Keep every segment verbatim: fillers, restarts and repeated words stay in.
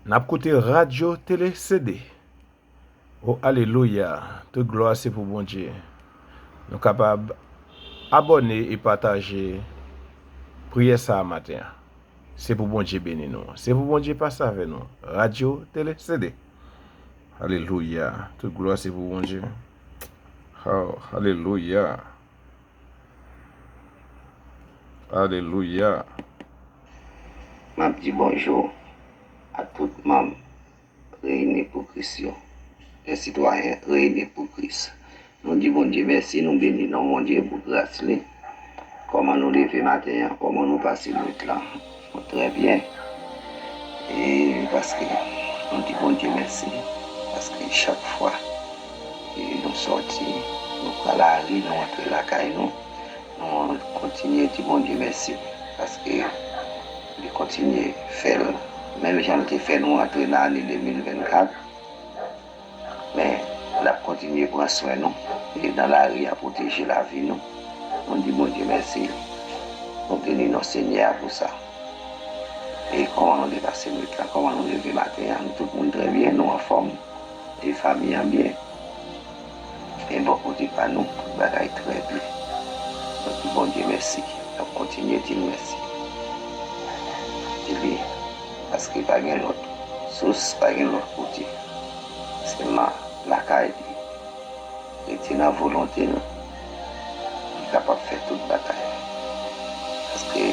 N ap koute Radyo Tele C D. O alelouya! Tout glwa se pou Bondye. Nou kapab abòne e pataje priyè sa a maten an. Se pou Bondye beni nou. Se pou Bondye pase avè nou. Radyo Tele C D. Alelouya! Tout glwa se pou Bondye. Oh, alelouya! Alelouya! M ap di bonjou a tout manm Reyini pou Kris yo. Lè sitwayen Reyini pou Kris. Nou di Bondye mèsi, nou beni non Bondye pou gras li. Kòman nou leve maten an? Kòman nou pase nwit lan? Nou trè byen. E paske nou di Bondye mèsi. Paske chak fwa nou sòti, nou pran lari, nou antre lakay nou, nou kontinye di Bondye mèsi. Paske li kontinye fè l. Menm jan l te fè nou antre nan ane de mil vennkat, men l ap kontinye pran swen nou. E nan lari a pwoteje lavi nou. Nou di Bondye mèsi. Nou beni non Senyè a pou sa. E kòman nou te pase nwit la? Kòman nou leve maten an? Nou tout moun trè byen, nou anfòm. E fanmi an byen. E bò kote pa nou, tout bagay trè byen. Nou di Bondye mèsi. N ap kontinye di l mèsi. Di li, paske pa gen lòt sous, pa gen lòt kote. Sèlman lakay li. Rete nan volonte l, li kapab fè tout bagay. Paske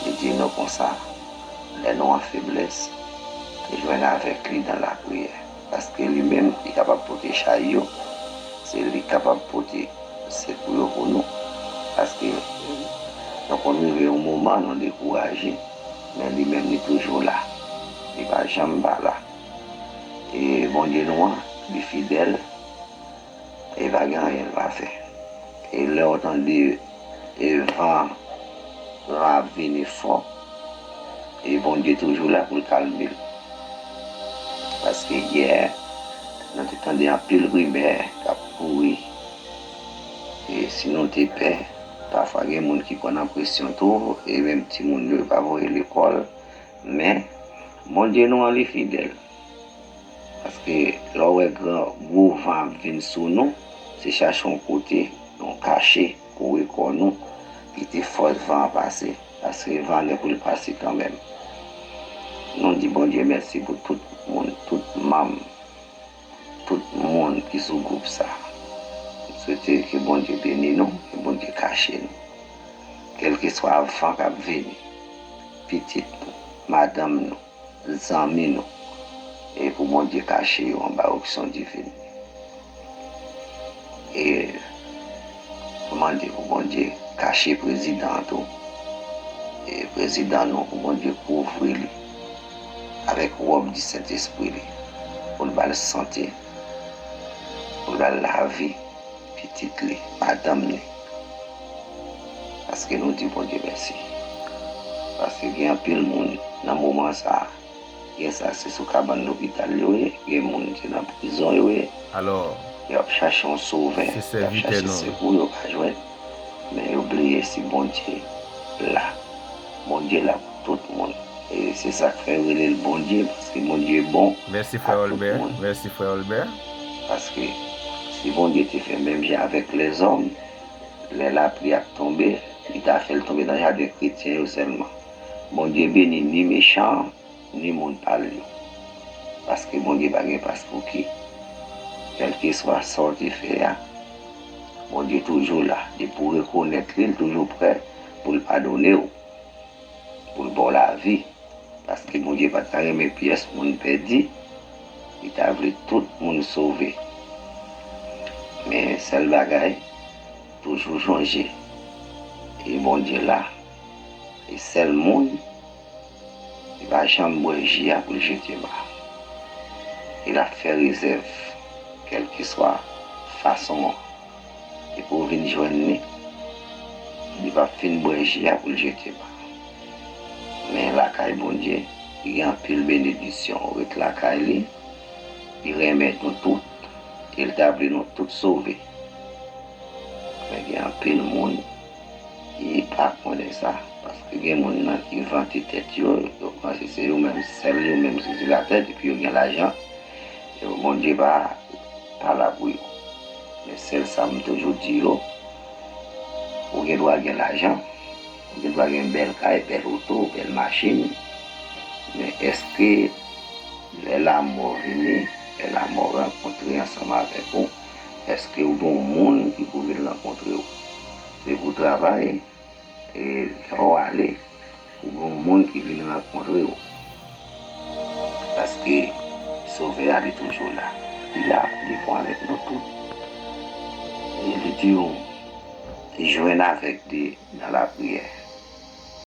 li di nou konsa, lè nou an feblès, jwenn avèk li nan lapriyè. Paske li menm, li kapab pote chay yo. Se li kapab pote sekou yo pou nou. Paske nou konn rive yon moman, nou dekouraje, men li menm, li toujou la. Li pa janm pa la. E Bondye nou an, li fidèl. E pa gen anyen l pa fè. E lè w tande e van an ap vini fò, e Bondye toujou la pou l kalme l. Paske yè, nou te tande anpil rimè k ap kouri. E si nou te pè, pafwa gen moun ki pran nan presyon tou, e menm timoun yo, yo pa voye lekòl. Men, Bondye nou an, li fidèl. Paske lè w wè gran gwo van ap vin sou nou, se chache yon kote, yon kache, kore kò nou, kite fòs van an pase. Paske van an gen pou l pase kanmenm. Nou di Bondye mèsi pou tout moun, tout manm, tout moun ki sou gwoup sa. M swete ke Bondye beni nou, ke Bondye kache nou. Kèlkeswa van k ap vini, pitit nou, madanm nou, zanmi nou, e pou Bondye kache yo anba onksyon divin. E nou mande pou Bondye kache prezidan an tou. E prezidan nou, pou Bondye kouvri li avèk wòb di Sentespri li, pou l ba l sante, pou l ba l lavi pitit li, madanm li. Paske nou di Bondye mèsi. Paske gen anpil moun nan moman sa a, gen sa se sou kabann lopital yo ye, gen moun se nan prizon yo ye. Alò, Yo ap chache yon sovè, se y ap sèvitè chache nou. Sekou, yo pa jwenn. Men yo bliye si Bondye la. Bondye la pou tout moun. E se sa k fè yo rele l Bondye, paske Bondye bon Mèsi a frè tout Olbè. Moun. Mèsi frè Olbè. Paske si Bondye te fè menm jan avèk lèzòm, lè lapli ap tonbe, li ta fè l tonbe nan jaden kretyen yo sèlman. Bondye beni ni mechan an, ni moun pa l yo. Paske Bondye pa gen paspouki. Kèlkeswa sa w te fè a, Bondye toujou la. Depi w rekonèt li, l toujou prè pou l padone w, pou l ba w lavi. Paske Bondye pa ta renmen pyès moun pèdi, li ta vle tout moun sove. Men sèl bagay, toujou chonje, e Bondye la, e sèl moun, li pa janm bwè ji a pou l jete ba. E l ap fè rezèv, kèlkeswa fason an. Depi w vin jwenn li, li p ap fin bwè ji a pou l jete ba. Men lakay Bondye, li gen anpil benediksyon. Ou ret lakay li, li renmen nou tout, e l ta vle nou tout sove. Men gen anpil moun ki pa konnen sa, Paske gen moun nan ki vante tèt yo, yo panse se yo menm, sèl yo menm ki sou latè, depi yo gen lajan, yo, Bondye pa, pa la pou yo. Men sèl sa m toujou di yo, ou gen dwa gen lajan, ou gen dwa gen bèl kay, bèl oto, bèl machin, men èske lè lanmò vini, lè lanmò rankontre ansanm avèk ou, èske ou gen yon moun ki pou vin rankontre w? Se pou travay, e lè w ale, ou gen yon moun ki vin rankontre w. Paske Sovè a, li toujou la. Li la, li pou avèk nou tout. E li di w, jwenn avèk li nan lapriyè.